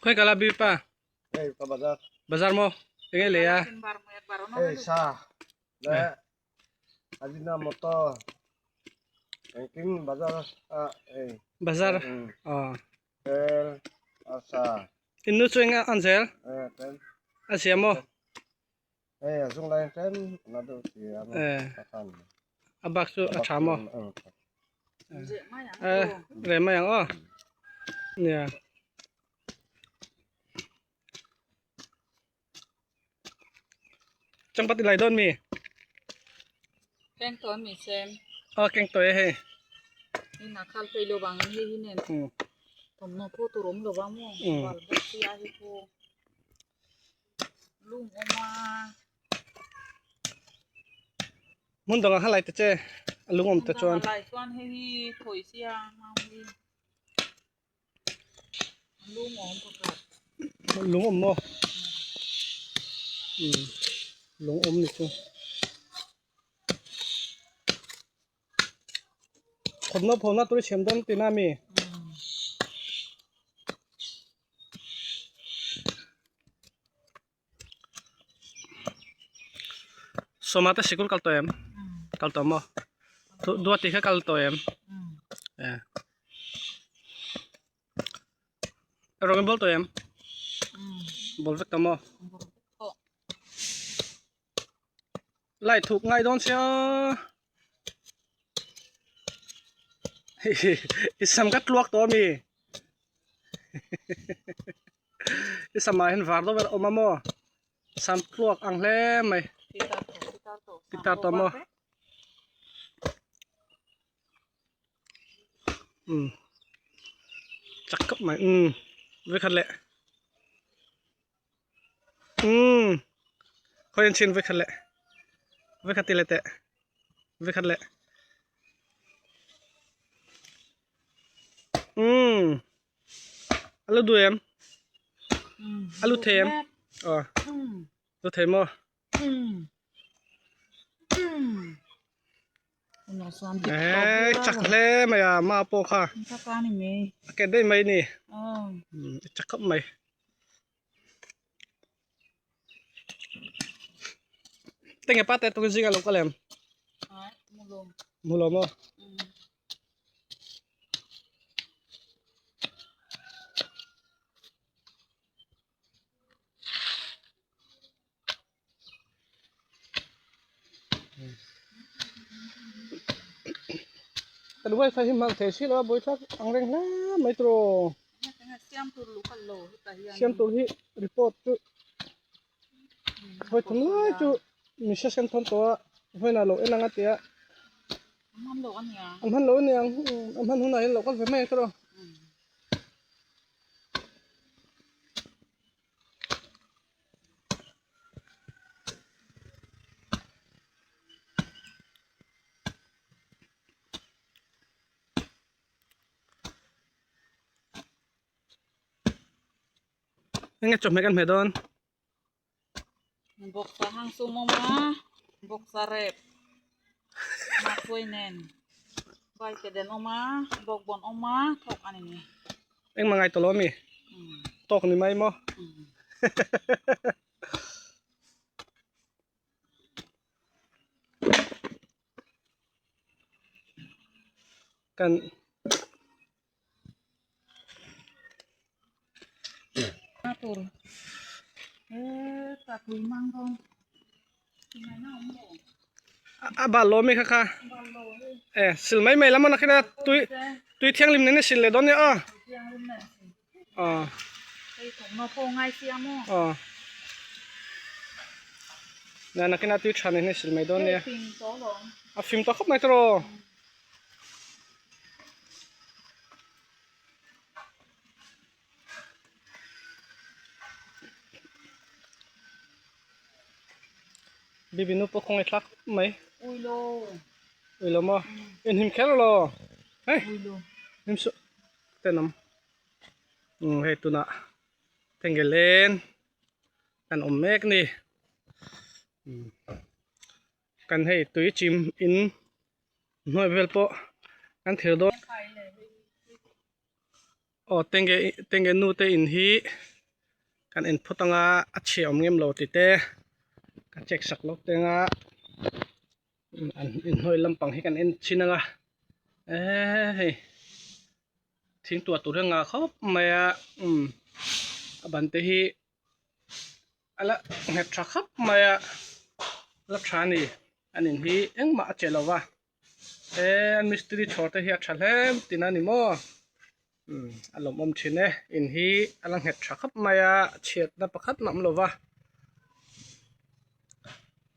Khoi kala bi pa bazar mo enge le ya bazar in nu chu enga an zel a sia mo a bak chu a tha maw rem mai ang aw nia changpat i lai dawn mi keng tawi mi sem aw keng tawi hei ina khal phei lo bang hei hi nen thawmhnaw pawh tur awm lo va maw bal bawk sia hi pawh lung awm a. Hmun dangah khan lai ta che a lung awm ta chuan. Hmun dangah lai chuan hei hi thawi sia mau hi lung awm pakhat. Lung awm maw? Um lung awm ni chu. Thawmhnaw phawmna tur i siam dawn tihna a mi? Sawma te sikul kal tawh em? Kal tawh maw? Duati kha kal tawh em? Rawng i bawl tawh em? Bawl vek tawh maw? Lai thuk ngai dawn sia i sam ka tluak tawh ami i sam ah hian var deuh vel a awm a maw sam tluak ang hle mai pitar tawh maw um chak khawp mai um vekhat leh. Umm khawi an chhin vekhat leh vekhat ti leh teh vekhat leh umm a lu duh em a lu thei em aw lu thei maw. Eee chak hle mai a ma pawh kha a ke daih mai ni a chak khawp mai tenge pa te tukin zingah lo kal em mu lo maw. Kan wifi hi hmang thei si lo a buaithlak ang reng hle mai tawh aw. Siam tur hi report chu hawi thum lai chu message kan thawn tawh a vawiinah lo en ang a ti a. An hman lo aniang an hman hunah hian lo kal ve mai ang tawh aw. Enge chawhmeh kan hmeh dawn? Bawksa hang sum awm a, bawksa rep mapui nen vai ke den awm a, bawkbawn awm a thawk a ni. Engmah ngai tawh lo ami? Tawk ni mai maw? Kan A bal lo mi kha kha e sil mai mai lam a nakin a tui tui thianghlim nen a sil leh dawn nia aw aw aw nakin a tui tha nen a sil mai dawn nia a fim tawh khawp mai tawh aw. Bibi nu pawh khawngaih thlak khawp mai. Uilo. Uilo maw? In him kher lo. Hei. Uilo. Him su. Tenawm. Um hei tunah Tengelen kan awm mek ni. Um kan hei tui chim in hnuai vel pawh kan thir dawn. Aw tenge tenge nu te in hi kan en phawt anga a chhia awm ngem lo tih te ka check sak lawk teng a an inhnuai lampang hi kan en chhin anga eee hei thing tuah tur hi a ngah khawp mai a umm a ban te hi a la nghet tha khawp mai a la tha a ni an in hi engmah a che lo va. He an mistiri chhawr te hi a tha hle tin a ni maw umm a lawmawm thin e in hi a la nghet tha khawp mai a chhiatna pakhat mah a awm lo va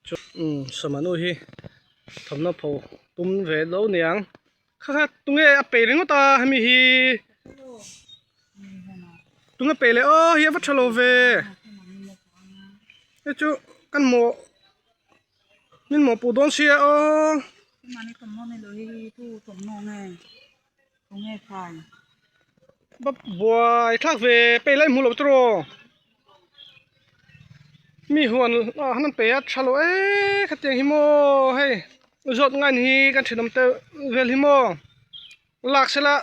chu umm sawmanu hi thawmhnaw pho tum ve lo niang kha kha tunge a peih ringawt a hemi hi tunge peih leh aw hi a va tha lo ve hei chu kan mawh. Min mawh puh dawn sia aw. Va buai thlak ve pei lai hmu lo chu raw. Mi huan ah han an pe a tha lo e khatiang hi maw hei zawt ngai ni hi kan thenawm te vel hi maw lak sela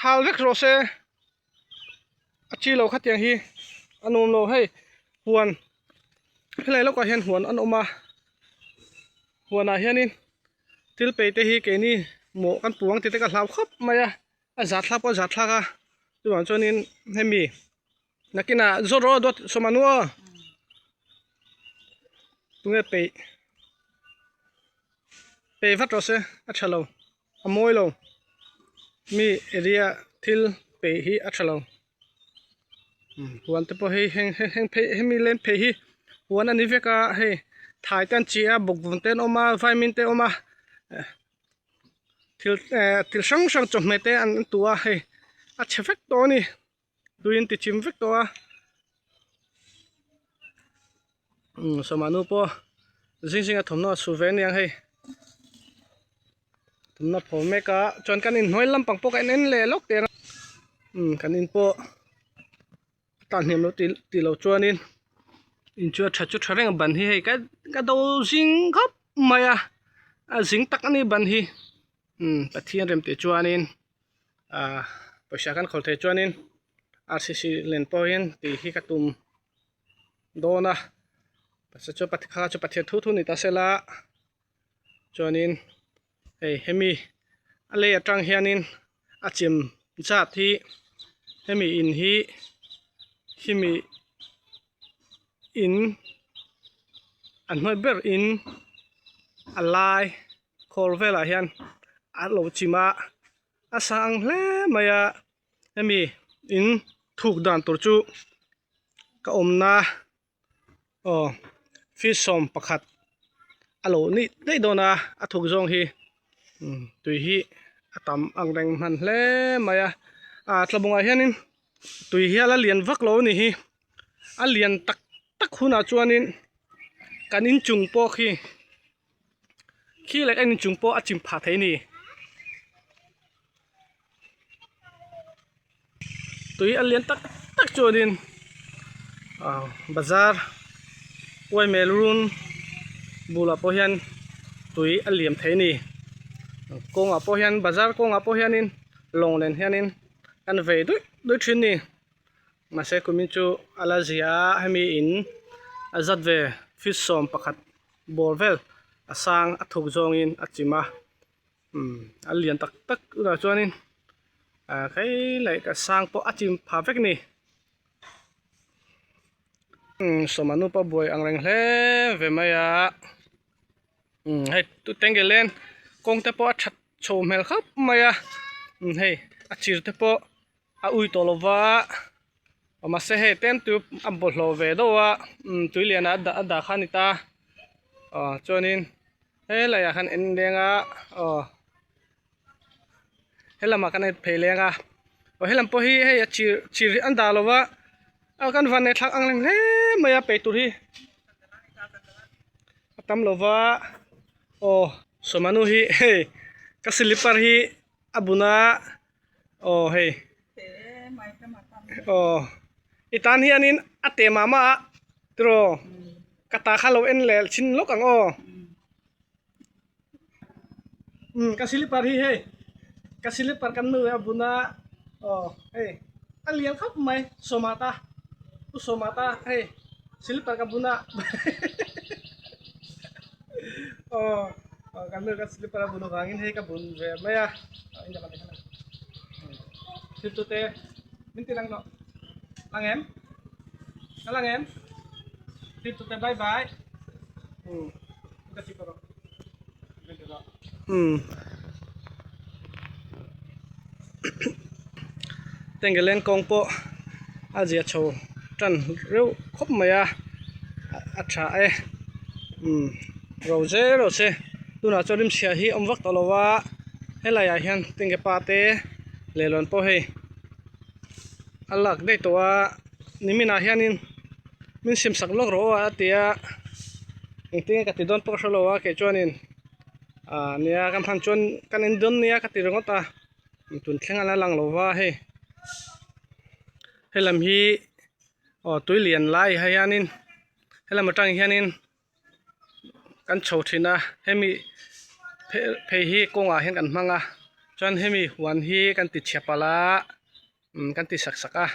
hal vek rawh se a chi lo khatiang hi a nuam lo hei huan helai lawkah hian huan an awm a huanah hianin thil pei te hi keini mawh kan puang tih te ka hlau khawp mai a a zat thlak pawh a zat thlak a chuvang chuanin hemi nakinah zawt rawh dawt sawm anu aw tunge peih peih vat rawh se a tha lo. A mawi lo mi area thil peih hi a tha lo huan te pawh hei heng heng phei hemi leng phei hi huan a ni vek a hei thai te an chi a bawkbawn te an awm a vaimin te a awm a thil eh thil hrang hrang chawhmeh te an tu a hei a chhe vek tawh a ni tuiin ti chim vek tawh a umm sawmah nu pawh zing zing a thawmhnaw a su ve aniang hei thawmhnaw pho mek a chuan kan inhnuai lampang pawh ka en en leh lawk teh ang umm kan in pawh a tan hniam loh tih tih loh chuanin in chu a tha chu tha reng a ban hi hei ka ka do zing khawp mai a a zing tak a ni ban hi umm Pathian rem tih chuanin. Ahh pawisa kan khawl thei chuanin rcc len pawh hian tih hi ka tum dawn a pawisa chu kha chu Pathian thu thu ni ta sela chuanin hei hemi a lei atang hianin a chim zat hi hemi in hi hemi in a hnuai ber in a lai. Khawl velah hian a lo chim a a sang hle mai a hemi in thuk dan tur chu ka awmna aw feet 11 a lo nih daih dawn a a thuk zawng hi tui hi a tam ang reng hman hle mai a ah tlabungah hianin tui hi a la lian vak lo a ni hi a lian tak tak hunah chuanin kan inchung pawh khi. Khi leh en chung pawh a chim phah thei a ni. Tui a lian tak tak chuanin ah bazar uaimel run bulah pawh hian tui a liam thei a ni. Kawngah pawh hian bazar kawngah pawh hianin lawng nen hianin an vei duih duih thin a ni. Mahse kumin chu a la zia a hemi in a zat ve feet 11. Ball vel a sang a thuk zawngin a chim a umm a lian tak tak tunah chuanin ah kei leh ka sang pawh a chim pha vek a ni umm sawma nupa buai ang reng hle ve mai a umm hei tute len kawng te pawh a that chho hmel khawp mai a umm hei a chir te pawh. A ui tawh lova mahse hei tlem chu a bawlhhlawh ve deuh a umm tui lian ah a dah kha a ni ta aw chuanin helai ah khan en leng a aw helamah khan a phei leng a aw helam pawh hi hei a chir chir hi an dah lo va a kan van nei thlak ang reng hle mai a peih tur hi a tam lo va aw sawmanu hi hei ka slipper hi a bun a. Aw hei aw i tan hianin a te mah mah a tiraw ka ta kha lo en leh chhin lawk ang aw umm ka slipper hi hei ka slipper kan nu a bun a. Aw hei a lian khawp mai Sawmata Pu Sawmata hei silipar ka bun a aw kan nu ka silipar a bun avangin hei ka bun ve mai a thil chu te min ti lang tawh lang em a lang em thil chu te bye bye um ka chip rawh um Tengelen kawng pawh a zia chho tan reuh khawp mai a a tha e umm ro zel rawh se tunah chuan rimchhia hi a awm vak tawh lo a helai ah hian tenge pa te lehluan pawh hei a lak daih tawh a nimin ah hianin min siam sak lawk rawh aw a ti a engtin nge ka ti dawn pawh ka hre lo a kei chuanin ah nia kan hman chuan kan en dawn nia ka ti ringawt a tun thleng a la lang lo va hei helam hi aw tui lian lai ah hianin helam atang hianin kan chho thin a hemi phei hi kawngah hian kan hmang a chuan hemi huan hi kan ti chhe palh a umm kan ti sak sak a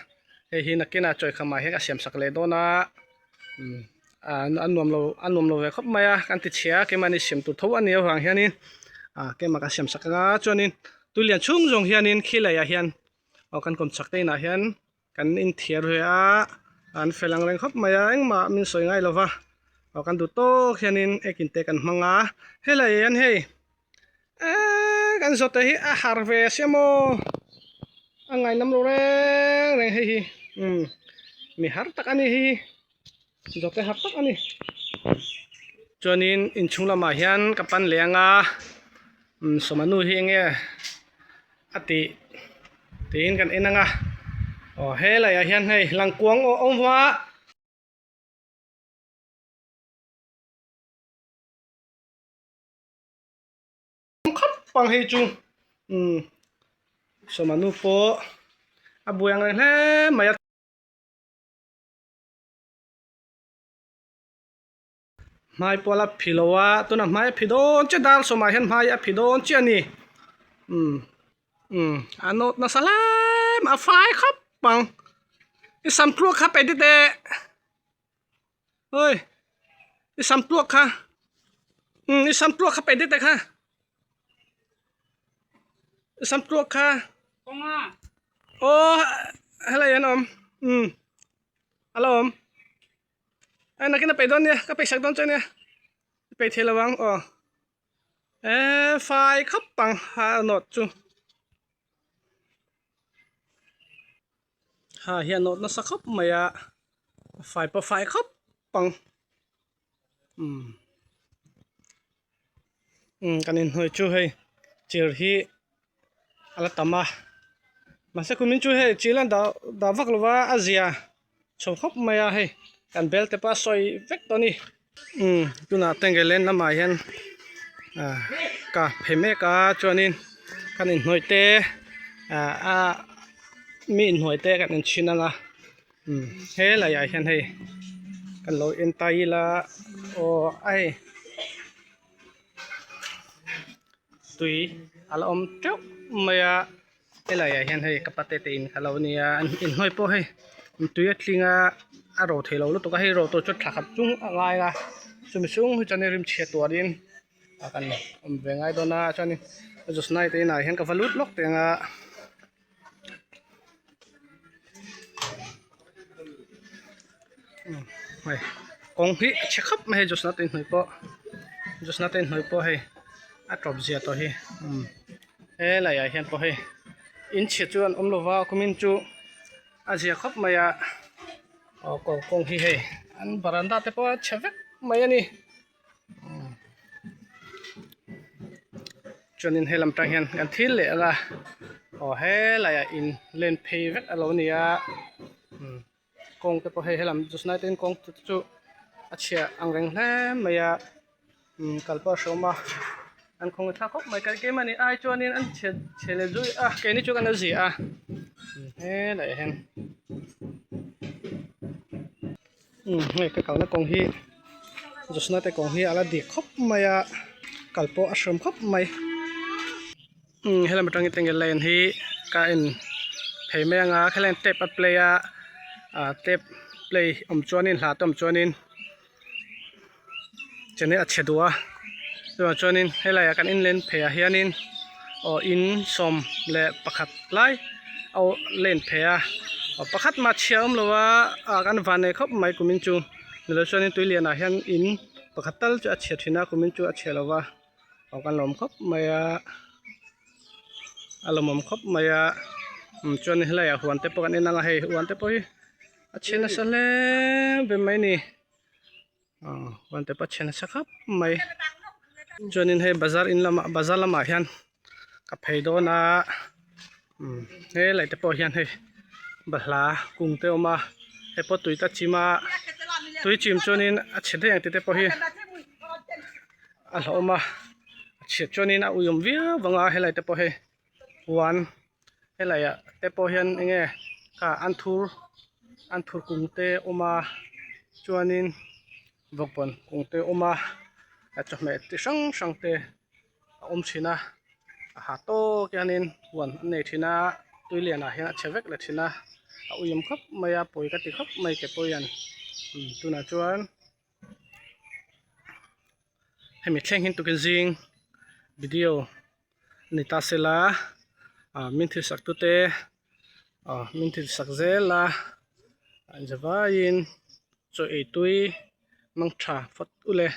hei hi nakinah chawikham ah hian ka siam sak leh dawn a umm a nuam lo a nuam lo ve khawp mai a kan ti chhia a keimahni siam tur tho a nih avang hianin ah keimah ka siam sak anga chuanin tui lian chhung zawng hianin khilaiah hian aw kan kawm chak te inah hian. Kan inthiar ve a, an fel ang reng khawp mai a, engmah min sawi ngai lo va, aw kan duh tawk hianin ekin te kan hmang a, helai hian hei eee kan zawhte hi a har ve sia maw, a ngainam lo reng reng hei hi umm mi har tak a ni hi zawhte har tak a ni. Chuanin inchhung lamah hian ka pan leh ang a, umm sawmanu hi enge a tih tiin kan en ang a aw helai ah hian hei langkuang aw awm a. Khawp ang hei chu umm sawmanu pawh a buai ang reng hle mai a. Hmai pawh a la phi lo a tunah hmai a phi dawn chiah dar sawmah hian hmai a phi dawn chiah a ni umm umm a nawt nasa hle mai a fai khawp ang i sam tluak kha pe teh oi i sam tluak kha umm i sam tluak kha pe teh kha i sam tluak kha aw helai an awm umm a la awm. Ai nakin a peih dawn nia ka peih sak dawn che nia i peih thei lo ang aw eee fai khawp ang ha nawt chu ha hian nawt nasa khawp mai a fai pawh fai khawp ang umm umm kan inhnuai chu hei chir hi a la tam a mahse kumin chu hei chil an dah dah vak lo va a zia chho khawp mai a hei kan bel te pawh a sawi vek tawh a ni umm tunah tengge len lamah hian ah ka phei mek a chuanin kan inhnuai te ah a mi inhnuai te kan inchhin ang a umm helai ah hian hei kan lo en ta ila aw a hei. Tui a la awm teuh mai a helai ah hian hei ka pate te in kha lo nia an inhnuai pawh hei tui a tling a a ro thei lo lutuk a hei ro tur chu thla khat chung a ngai a chumi chhung hi chuan rimchhia tuarin a kan awm ve ngai dawn a chuanin Josnai te inah hian ka va lut lawk teh ang a. Hei kawng hi a chhe khawp mai hei Josna te inhnuai pawh Josna te inhnuai pawh hei a tawp zia tawh hi umm helai ah hian pawh hei in chhia chu an awm lo va kumin chu a zia khawp mai a aw kawng hi hei an varanda te pawh a chhe vek mai a ni. Chuanin he lam tang hian kan thil leh ang a aw helai ah in len phei vek a lo ni a umm kawng te pawh hei helam chusnai te kawng te chu a chhia ang reng hle mai a umm kal pawh a hreawm a an khawngaih thlak khawp mai ka keimahni ai chuanin an chhe chhe leh zui a keini chu kan la zia a helai ah hian. Umm hei ka kalna kawng hi Josna te kawng hi a la dik khawp mai a kal pawh a hreawm khawp mai umm helam atangin enge lane hi ka en Phei mai anga khelaiin tape a play a ah tape play awm chuanin hla te awm chuanin channel a chhe duh a chuvang chuanin helaiah kan inlen pheiah hianin aw in 11 lai a len phei a aw pakhat mah chhia a awm lo a ah kan van nei khawp mai kumin chu nilo chuanin tui lianah hian in pakhat tal chu a chhe thin a kumin chu a chhe lo va aw kan lawm khawp mai a a lawmawm khawp mai a umm chuan helaiah huan te pawh kan en ang a hei huan te pawh hi a chhe nasa hle ve mai a ni. Aw huan te pawh a chhe nasa khawp mai chuanin hei bazar in lamah bazar lamah hian ka phei dawn a umm helai te pawh hian hei balhla kung te a awm a hei pawh tui te a chim a tui chim chuanin a chhe daih ang tih te pawh hi a hlauhawm a a chhiat chuanin a uiawm viau vang a helai te pawh hei huan helai ah te pawh hian eng nge kha anthur anthur kung te a awm a chuanin bawkbawn kung te a awm a chawhmeh chi hrang hrang te a awm thin a a ha tawk hianin huan an nei thin a tui lianah hian a chhe vek leh thin a a uiawm khawp mai a pawi ka ti khawp mai ke pawh hian tunah chuan. Hemi thleng hian tukin zing video a ni ta sela ah min thil sak tute ah min thil sak zel a an zavaiin chaw ei tui mang tha phawt ule.